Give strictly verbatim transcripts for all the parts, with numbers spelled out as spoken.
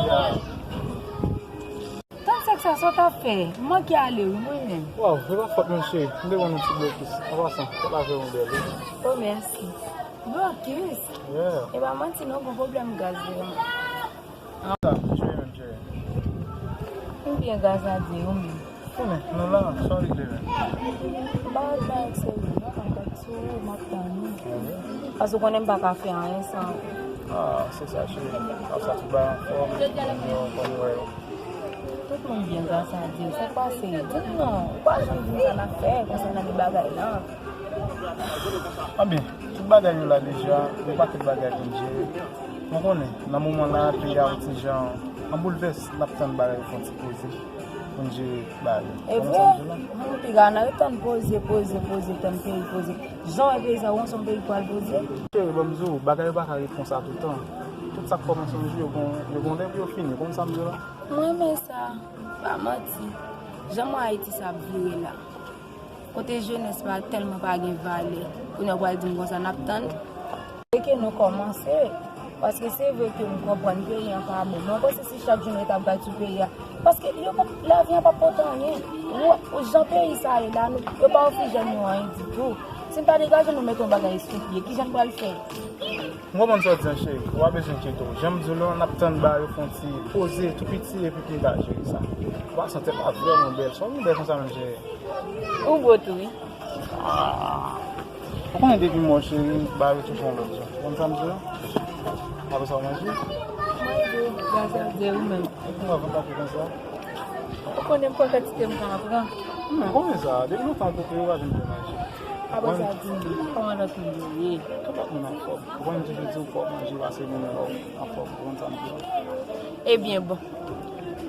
Tann sèk sa, sa w t ap fè? M manke ale, wi, mwen menm. Waw, se pa fòt mwen, cheri. M te pran yon ti blokis. An pasan, fòt la fè yon bèl, wi. O, mèsi. Blokis? Yeah. E pa manti non, gon pwoblèm gaz vrèman. Sa, cheri menm, cheri. M byen, gras a Dye, ou menm? Konnen, nou la, sa w regle menm? M pa regle anyen serye non, m ap bat sou ou, m ap tann ou. Paske w konnen m pa ka fè anyen san ou. Ah, se sa, cheri. Konsa tout bagay anfòm, nou konn wè yo. Tout moun byen, gras a Dye. Sa k pase? Di m non, ou pa janm di m sa n ap fè konsènan de bagay lan. Anben, tout bagay yo la deja, yon pakèt bagay pou n jere. Ou konnen, nan moman la, peyi a yon ti jan an boulvès, n ap tann bagay yo fè yon ti poze pou n jere bagay yo. E vre, moun piga nan yo tann poze, poze, poze, tann peyi poze. Jan w wè peyi sa, ou panse yon peyi k pral poze? Cheri, ban m di w, bagay yo pa ka ret konsa toutan. Tout sa k kòmanse yon jou, yo gon, yo gon lè pou yo fini. Konn sa m di w la? Mwen renmen sa, pa manti. Jan mwen Ayiti sa ap vire la. Kote jenès pa tèlman pa gen valè. Kounye a w pral di m konsa n ap tann. Fòk ke nou kòmanse. Paske se vre ke m konprann peyi an pa bon. Men w panse si chak jou nou t ap gad sou peyi a. Paske yo p ap, lavi an p ap pote anyen. Ou, ou jan peyi sa ye la, nou, yo pa ofri jèn yo anyen ditou. Si n pa degaje nou mete yon bagay sou pye, kijan n pral fè? M konprann sa w di an, cheri. Ou pa bezwen enkyete w. Jan m di w lan, n ap tann bagay yo fè yon ti poze tou piti epi pou n ka jere sa. Ou pa santi l pa vrèman bèl. Sa w gen bèl konsa menm, cheri? Ou gwo tou, wi. Ah. Ou konnen depi mò, cheri, bagay yo tou fè yon lòt jan. Ou konn sa m di w lan? Apre sa, w manje? Manje, gras a Dye, ou menm? Ou konn wè vant la tou konsa? Ou konnen m pran kantite m ka pran. Hmm, m konnen sa. Depi lontan m kote yo pa janm fè manje. Apre sa, di m, kòman lòt moun yo ye? Tout lòt moun anfòm. Ou konnen m toujou di w fò w manje pase moun anfòm. Ou konn sa m di w. Ebyen, bon.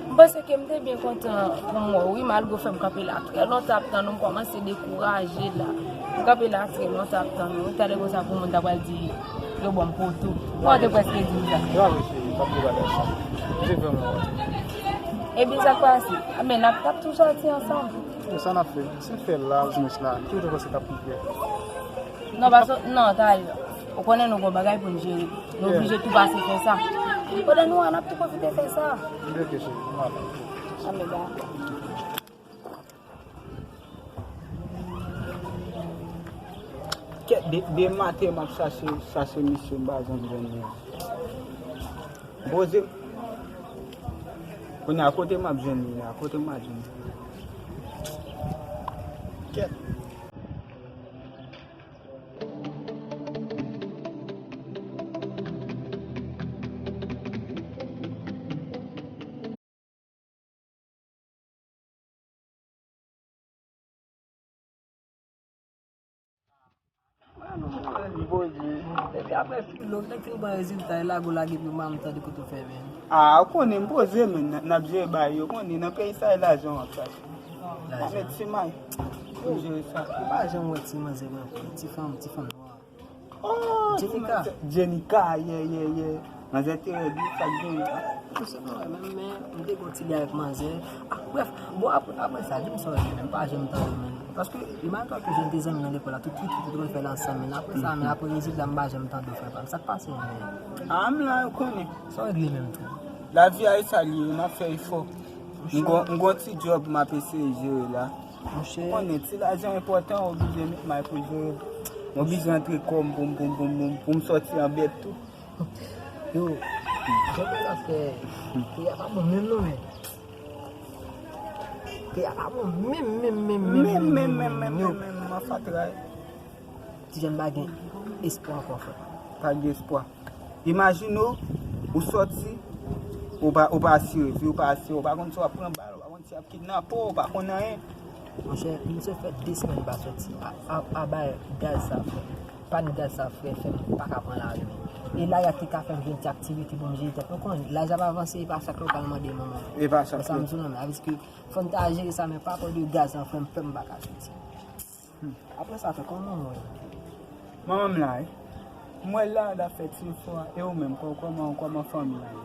M panse ke m te byen kontan pou m wè w, wi, malgre w fè m kanpe la trè lontan ap tann ou, m kòmanse dekouraje la. M kanpe la trè lontan ap tann ou, wi, talè konsa pou moun ta pral di yo ban m poto. Ou te prèske di m sa. Bravo, cheri, pa t de bagay sa. M te vrèman wè. Ebyen, sa k pase? A, men n ap, n ap tou sòti ansanm. E sa n ap fè? Si n fè l la, dimanch la, ki ou te panse k ap pi byen? Non, paske, non, talè. Ou konnen nou gon bagay pou n jere. Nou oblije tou pase fè sa. Pandan nou an, n ap tou pwofite fè sa. Oke, cheri, m ale. A, men dakò. Kèt, de, de maten m ap chache, chache misye, m pa janm jwenn li. Poze. Kounye a, kote m ap jwenn li a? Kote m ap jwenn li? Kèt. Epi apre filo, nèg fin pran rezilta, e lage w lage pou m tande kote w fè men. Ah, ou konnen m poze, men n, n ap jere bagay yo, konnen nan peyi sa, e lajan w ap chache. Lajan. Pa met ti may pou jere sa. Ou pa janm wè ti manzè mwen, ti fanm, ti fanm nwa. Oh, Jenika. Jenika, yeah, yeah, yeah. Manzè te rèd, wi, sa k gen. Mwen se pa wè menm, men m te gon ti li avèk manzè. Ah, brèf, bon, apre, apre sa, di m sa w wè, men m pa janm tande, men. Paske, imajine w ke jèn de zanmi nan lekòl la, tout, tout, tout, tout, tout fè l ansanm, men apre sa, men apre rezilta, m pa janm tande w, frè pa m. Sa k pase, men? Ah, m la, ou konnen. Sa w regle menm tou? Lavi a, e sa l ye, m ap fè efò. M gon, m gon ti djòb, m ap eseye jere la. Monchè. Konnen ti lajan enpòtan, oblije met may pou jere. Mwen oblije antre kò m pou m, pou m, pou m, pou m, pou m sòti an bèt tou. Yo, jan bagay sa fè, peyi a pa bon menm non, men. Peyi a pa bon menm, menm, menm, menm, menm, menm, menm, yo. Menm, menm, menm, menm, fatra. Ti jèn pa gen espwa ankò, frè. Pa gen espwa. Imajine w, ou sòti, ou pa, ou pa asire vi w, ou pa asire, ou pa konn si w ap pran bal, ou pa konn si y ap kidnape w, ou pa konn anyen. Monchè, misye fè de semèn li pa sòti. A, a, a bay gaz sa, frè. Pàn gaz sa, frè, fè m pa ka pran lari menm. E lari a ki ka fè m jwenn ti aktivite pou m jere tèt mwen. Ou konnen, laj ap avanse, e pa chak lè w ka mande manman. E pa chak lè. Sa m di w non, men, sa vle di ke fò n ta jere sa, men pa pè de gaz lan, frè m, fè m pa ka sòti. Hmm. Apre sa, frè, kòman w wè? Manman m la, wi. M wè l la, l ap fè ti efò a. E ou menm, kò-, kòman, kòman fanmi a ye?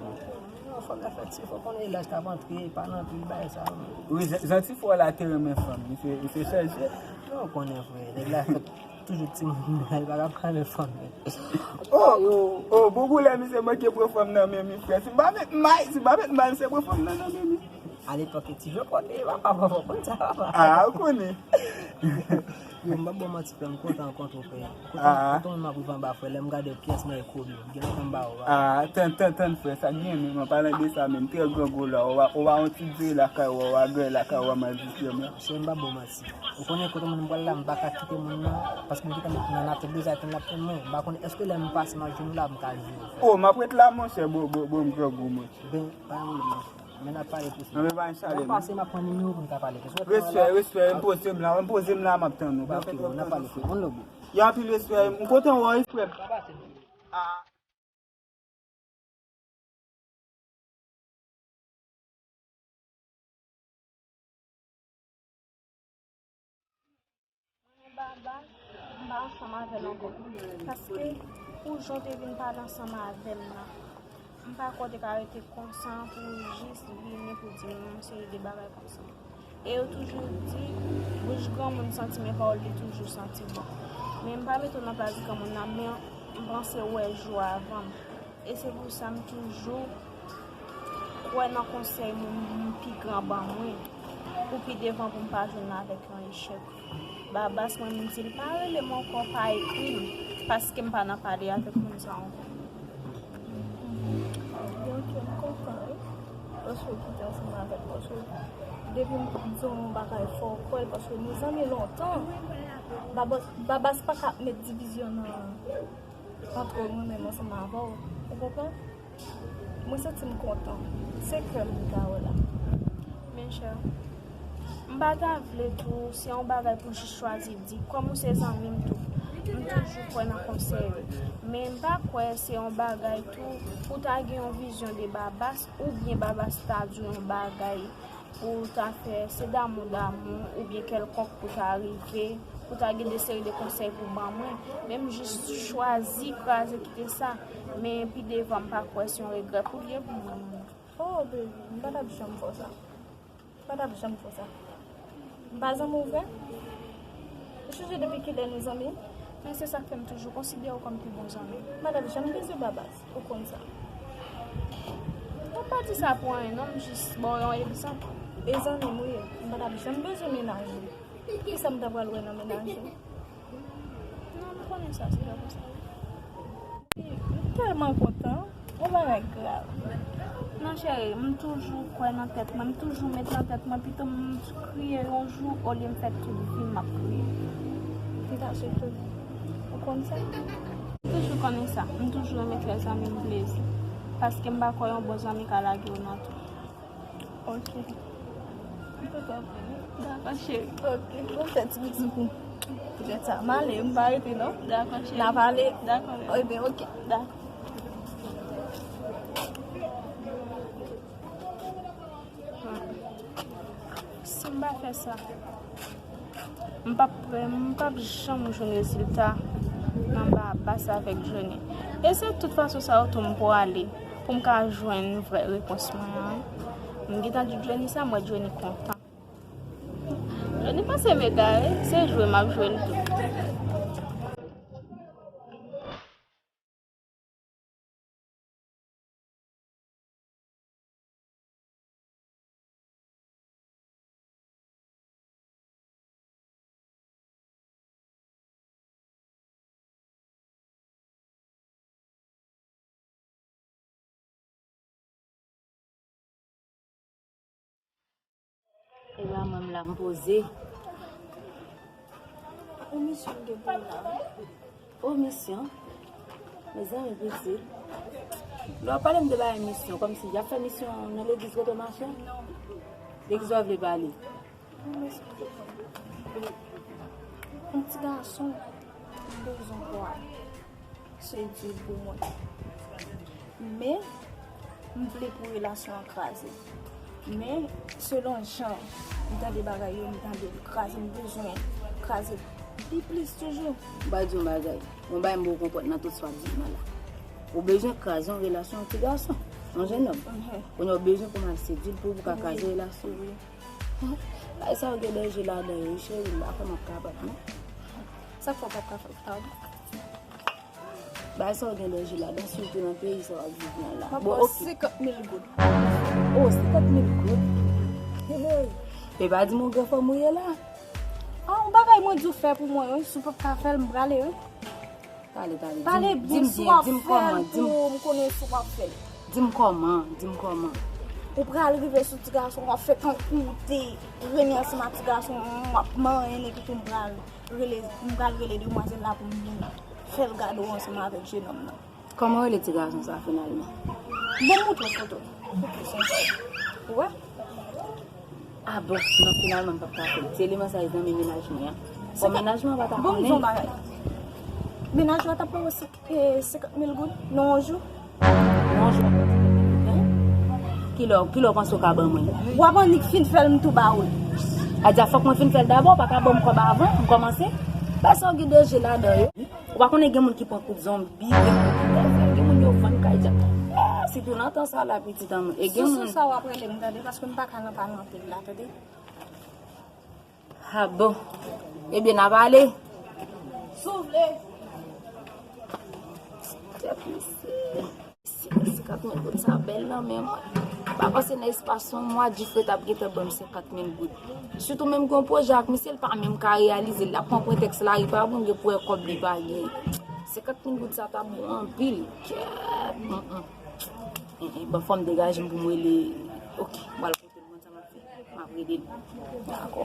Non, fanmi a fè ti efò, konnen laj k ap antre, pa nan pil bagay sa yo. Wi, jan, jan ti frè w la te renmen fanm, misye, misye chanje. Non, ou konnen, frè, nèg la fèt Toujou timoun, li pa ka pale fanm. Oh, oh, Boubou, lè misye manke pran fanm nan men mi, frè. Si m pa met may, si m pa met may, misye pran fanm nan nan men mi. Alepòk, ti jwe kote, papa, papa, konn sa, papa. Ah, ou konnen. Yo, m p ap ba w manti, frè, m kontan rankontre w, frè. Kote, ah, kote w menm ap rive anba, frè, lè m gade w, pyès mwen e kouri. Gen lontan m ba w, papa. Ah, tann, tann, tann, frè, sa gen menm, an palan de sa menm, trè grangou la, ou a, ou a yon ti diri lakay ou, ou a gay lakay ou, a mal di frè m la. Cheri, m p ap ba w manti. Ou konnen kote moun m pral la, m pa ka kite moun nan, paske m gentan met nan atant deja, epi l ap tann mwen. M pa konnen èske lè m pase m al jwenn ou la, m ka jwenn ou. Oh, m ap ret la, monchè, bon, bon, bon, m grangou, monchè. Ben, pa yon pwoblèm. Men n ap pale plis. Non, men pa yon chalè, non. Lè m pase, m ap pran nimewo pou n ka pale plis. Respè, respè, m poze m la, m poze m la, m ap tann ou. Pa fè twòp tan, non, frè. Yon anpil respè, m kontan wè w, frè m. Ah. Mwen, Baba, m pa ansanm avè l ankò. Paske, pou jan w te vin pale ansanm avè m nan, m pa kwè w te ka rete konsa pou w jis vini pou di m yon seri de bagay konsa. E yo toujou di, bouch granmoun santi, men pawòl li toujou santi bon. Men m pa mete w nan plas granmoun nan, men m panse w wè jou avan m. E se pou sa m toujou kwè nan konsèy moun, moun pi gran ban mwen, pou pi devan pou m pa jwenn avèk yon echèk. Babas, mwen, m di l pa rele m ankò, pa ekri m, paske m pa nan pale avèk moun sa ankò. Byenke m kontan wi, paske w kite ansanm avèk mwen, paske depi m di w yon bagay fò w kwè l, paske nou zanmi lontan. Babas, Babas pa ka ap met divizyon nan, antre mwen menm ansanm avè w. Ou konprann? Mwen santi m kontan. Se kè m ki ka wè la. Men chè, m pa ta vle tou, se yon bagay pou jis chwazi di. Kòm ou se zanmi m tou, m toujou kwè nan konsèy ou. Men m pa kwè se yon bagay tou pou ta gen yon vizyon de Babas, oubyen Babas ta di w yon bagay pou w ta fè, se damou damou, oubyen kèlkonk pou ta rive, pou ta gen de seri de konsèy pou ban mwen. Men m jis chwazi kraze kite sa. Men pi devan, m pa kwè se yon regrè pou l ye pou mwen. Oh, baby, m pa t ap janm fè w sa. M pa t ap janm fè w sa. M pa zanmi w vre? Ou sonje depi kilè nou zanmi? Men se sa k fè m toujou konsidere w kòm pi bon zanmi. M pa t ap janm bezwen Babas, ou konn sa. Ou pa di sa pou anyen non, m jis ba w yon egzanp. E zanmi m ou ye, m pa t ap janm bezwen mennaj ou. Kisa m ta pral wè nan mennaj ou? Non, m konnen sa, se pa konsa. M tèlman kontan. Yon bagay grav. Non, cheri, m toujou kwè nan tèt mwen. M toujou met nan tèt mwen, pito m kriye yon jou, olye m fè tout vi m ap kriye. M ta sou tout. Ou konn sa? M toujou konnen sa. M toujou renmen fè zanmi m plezi. Paske m pa kwè yon bon zanmi ka lage w nan tou. Ok. M kontan pou ou. Dakò, cheri. Ok. Bon, fè ti bizou pou, poutèt sa. M ale, m pa rete, non. Dakò, cheri. N a pale. Dakò, bebe. Ebyen, ok. Dakò. Si m pa fè sa, m p ap, m p ap janm jwenn rezilta nan Babas avèk Johnny. E se tout fason sa yo tou m pwale pou m ka jwenn vrè repons mwen an. M gentan di Johnny sa, m wè Johnny kontan. Johnny panse m egare, se jwe m ap jwe l tou. E pa mwen m la m poze. Ou misyon m gen pou w la. O, misyon? Mezanmi, piti. Lè w ap pale m de bagay misyon, kòmsi y ap fè misyon nan legliz kote w mache? Non. De kisa w vle pale? Yon ti gason, m bezwen pou al sedui l pou mwen. Men, m vle pou relasyon an kraze. Men, selon jan m tande bagay yo, m tande l kraze, m bezwen kraze l pi plis toujou. M ba di yon bagay. Yon bagay m poko konprann nan tout sa w ap di m nan la. Ou bezwen kraze yon relasyon yon ti gason, yon jennonm. Mhm. Kounye a ou bezwen pou m al sedui l pou ou ka kraze relasyon. Wi. Bagay sa yo gen danje ladan yo, wi, cheri, m pa kwè m ap kapab, non. Sa k fè w p ap ka fè l pou ta di? Bagay sa w gen danje ladan, sitou nan peyi sa w ap viv nan la. M ap ba w senkant mil goud. Oh, senkant mil goud? Hey, hey. E pa di m yon gran fanm ou ye la. Ah, yon bagay mwen di w fè pou mwen, wi. Si w p ap ka fè l, m prale, wi. Pale, pale. Pale byen, si w ap fè l tou, m konnen si w ap fè l. Di m kòman, di m kòman. Ou pral rive sou ti gason, w ap fè tankou w te renmen ansanm ak ti gason, w ap manyen l epi tou m pral rele, m pral rele demwazèl la pou m vin fè l gade w ansanm avèk jenòm nan. Kòman w rele ti gason sa finalman? Bon, m montre w foto. Ou wè? Ah bon, non, finalman, m p ap ka fè l. Se eleman sa yo zanmi mennaj mwen an. Bon, mennaj mwen an pa ta konnen. Bon, m di w yon bagay. Mennaj la t ap ba w senkant mil goud nan yon jou? Nan yon jou, kilè, kilè w panse w ka ban mwen? W ap annik fin fè l, m tou ba w l. Adja, fòk mwen fin fè l dabò, w pa ka ban m kòb avan m kòmanse. Bagay sa yo gen danje ladan yo. Ou pa konnen gen moun ki pran kout zonbi, gen moun ki fè, gen moun yo vann kay djab. Ah, sitou nan tan sa la, pitit an mwen. E gen moun. Sousou sa w ap rele m, tande, paske m pa ka nan pale anpil la, tande. Ah bon. Ebyen, n a pale. Si w vle. Tèt mesye. Senkant mil goud sa bèl nan men mwen. M pa panse nan espas yon mwa, Djifre t ap gentan ban m senkant mil goud. Sitou menm gen yon pwojè ak misye, l pa menm ka reyalize l. L ap pran pretèks lari pa bon, gen pou wè kòb li pa gen. Senkant mil goud sa t ap bon anpil. Kèt! Mm, mm. Eh, eh, bon, fò m degaje m pou m rele. Oke, m pral kote l, konn sa m ap fè. M ap rele l. Dakò.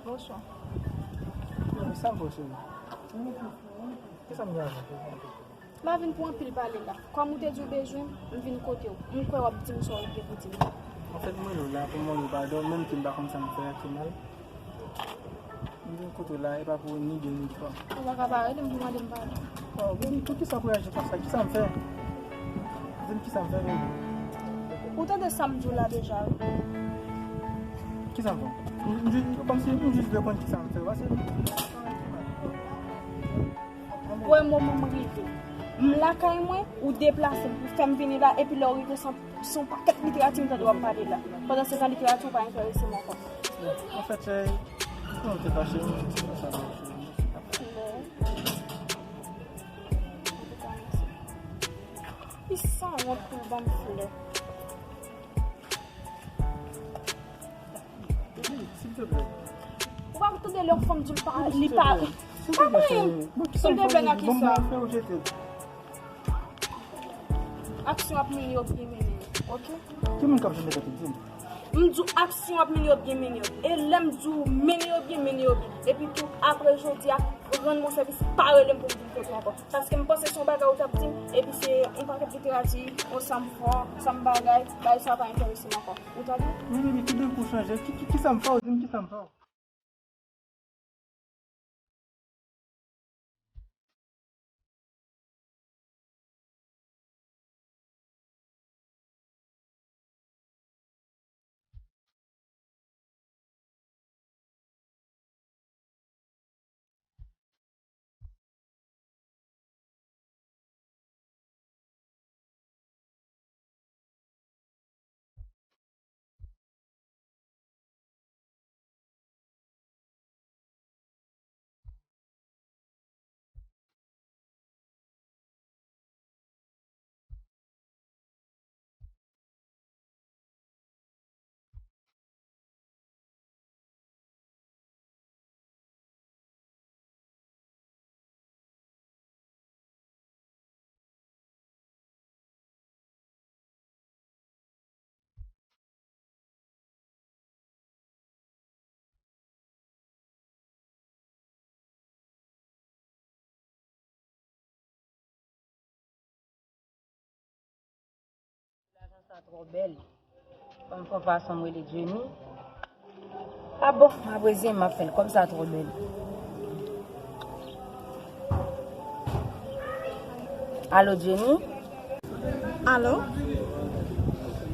Bonswa. Sa m fè w, cheri? Kisa m gen avè w? M pa vin pou anpil pale la. Kòm ou te di w bezwen m, m vin kote w. M kwè w ap di m sa w gen pou di m. Anfèt, mwen rele w la pou m mande w padon, menm ke m pa konn sa m fè a ki mal. M vin kote w la, e pa pou ni de ni twa. Ou pa ka pa rele m pou mande m padon. Oh, baby, poukisa w ap reyaji konsa? Kisa m fè? Di m kisa m fè, baby. Ou tande sa m di w la deja, wi. Kisa m fè? M, m jis, kòmsi m jis vle konn kisa m fè. Pase. Wè moman m rive. M lakay mwen, ou deplase m, ou fè m vini la, epi lè w rive se yon, se yon pakèt literati m tande w ap pale la. Pandan se tan literati ou pa enterese m ankò. Anfèt, cheri, ou konnen w te fache, m di konsa, non. Li sanwont pou l ban m flè. Silvouplè. Ou pa tande lè yon fanm di l pa, li pa. Silvouplè, cheri. Silvouplè, cheri. Ban m fè ou jete l. Aksyon ap mennen yo byen mennen, oke? Ki moun k ap jwenn tèt ou, di m? M di w aksyon ap mennen yo byen mennen yo. E lè m di w mennen yo byen, mennen yo byen. Epi tou, apre jodi a, rann mwen sèvis, pa rele m pou m vin kote w ankò. Paske m panse se yon bagay ou t ap di m, epi se yon pakèt literati, yon sa m fò, sa m bagay, bagay sa pa enterese m ankò. Ou tande? Men, baby, toudenkou w chanje. Ki, ki, kisa m fè w? Di m kisa m fè w. Sa twò bèl. Ban m fè yon fason m rele Jenny. A bon, m ap reziyen m, m ap fè l kòm sa twò bèl. Alo, Jenny? Alo?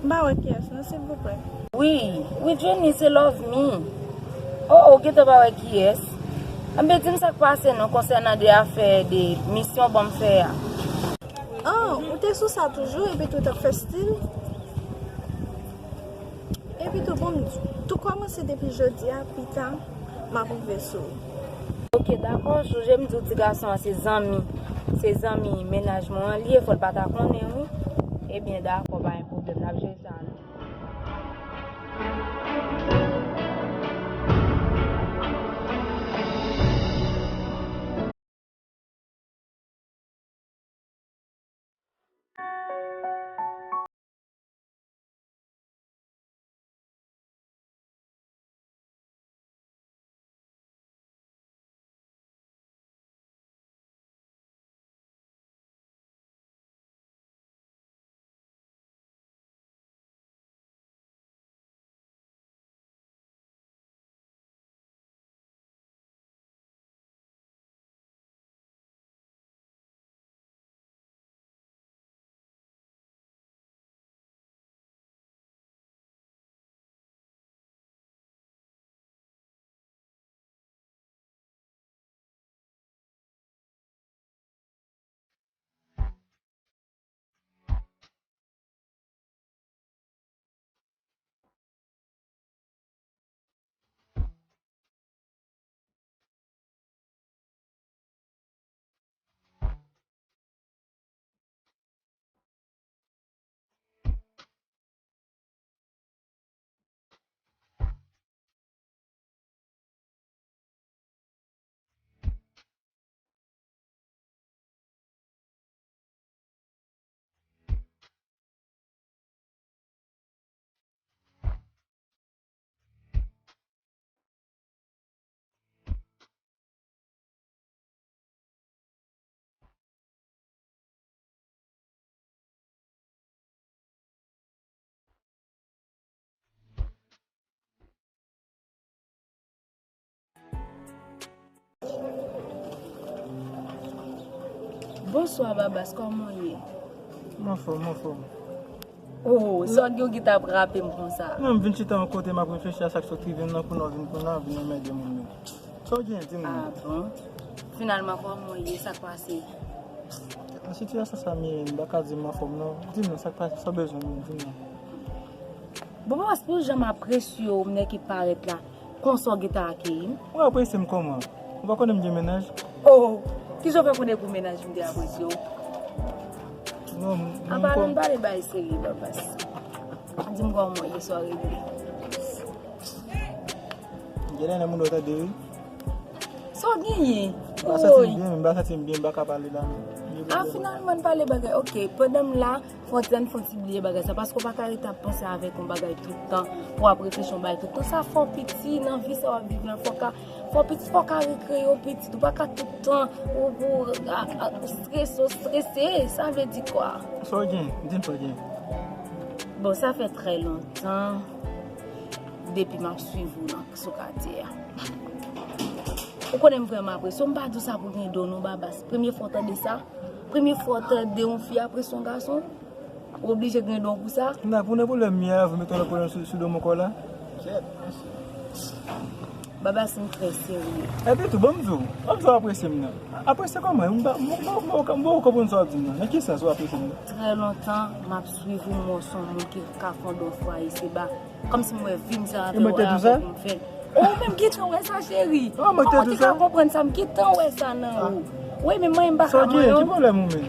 M pa wè kiyès non, silvouplè. Wi, wi, Jenny, se Love Me. O, o, gentan pa wè kiyès. Anben, di m sa k pase non, konsènan de afè de misyon ban m fè a. Ah, ou te sou sa toujou, epi tou t ap fè stil? Epi tou, bon, m tou kòmanse depi jodi a, pita, m ap rive sou ou. Ok, dakò, sonje m di w ti gason an se zanmi, se zanmi mennaj mwen an li ye, fò l pa ta konnen, wi. Ebyen, dakò, pa gen pwoblèm, n ap jere sa, non. Bonswa, Babas, kòman w ye? M anfòm, m anfòm. Oh, sa w gen w ki t ap rape m konsa? Non, m vin chita yon kote, m ap reflechi a sa k sot rive m nan, kounye a w vin, kounye a w vin anmède moun menm. Sa w gen, di m non. Ah bon? Finalman, kòman w ye? Sa k pase? Nan sitiyasyon sa m ye, m pa ka di m anfòm non. Di m non, sa k pase? Sa w bezwen menm? Di m non. Bon, Babas, pou jan m apresye w, m nèk ki parèt la, konsa w gentan akeyi m? Ou apresye m kòman? Ou pa konnen m gen mennaj? Oh, kijan w fè konnen pou mennaj m te apresye w? Non, m, m Apa nou pale bay serye, Babas. Di m kòman w ye, sa w regle. Genlè nan moun ou tande wi. Sa w genyen? M pa santi m byen, m pa santi m byen, m pa ka pale la non. Ah, finalman n pale bagay. Ok, pandan m la, fò w di n fò w ti bliye bagay sa, paske w pa ka rete ap panse avèk yon bagay tout tan, pou w ap reflechi yon bagay tout tan. Sa fò w piti nan vi sa w ap viv la, fò w ka, fò w piti, fò w ka rekreye w pitit, ou pa ka tout tan, ou, ou, a, a, strese, w strese, sa vle di kwa? Sa w gen? Di m sa w gen. Bon, sa fè trè lontan depi m ap swiv ou nan, sou katye a. Ou konnen m vrèman apresye w, m pa di w sa pou gen do non, Babas. Premye fwa w tande sa, premye fwa w tande yon fi apresye yon gason, ou oblije gen do pou sa. Nan, pou nan pwoblèm m ye a, ou mete yon lòt pwoblèm sou, sou do m ankò la. Babas, m trè serye. Epi tou, ban m di w, ban m di w apresye m nan. Apresye kòman? M pa, m, m, m, m, m pa konprann sa w ap di m nan. Nan ki sans ou apresye m nan? Trè lontan, m ap swiv ou, m wè w se yon moun ki ka fonde yon fwaye, se ba. Kòmsi m wè vi m se yon afè w avè w pou m fè. Ou menm gentan wè sa, cheri. Kòman w te ka konprann sa? M gentan wè sa nan ou. Wi, men mwen, m pa ka mwen non. Ki pwoblèm ou menm?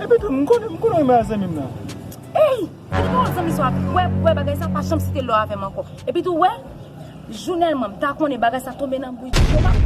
Epi tou, m konnen, m konnen w renmen zanmi m nan. Ey! Ki pawòl zanmi sa w ap di? Wè, wè, bagay sa pa janm site lò avè m ankò. Epi tou, wè, jounèlman, m ta konnen bagay sa tonbe nan bouch ou, m ap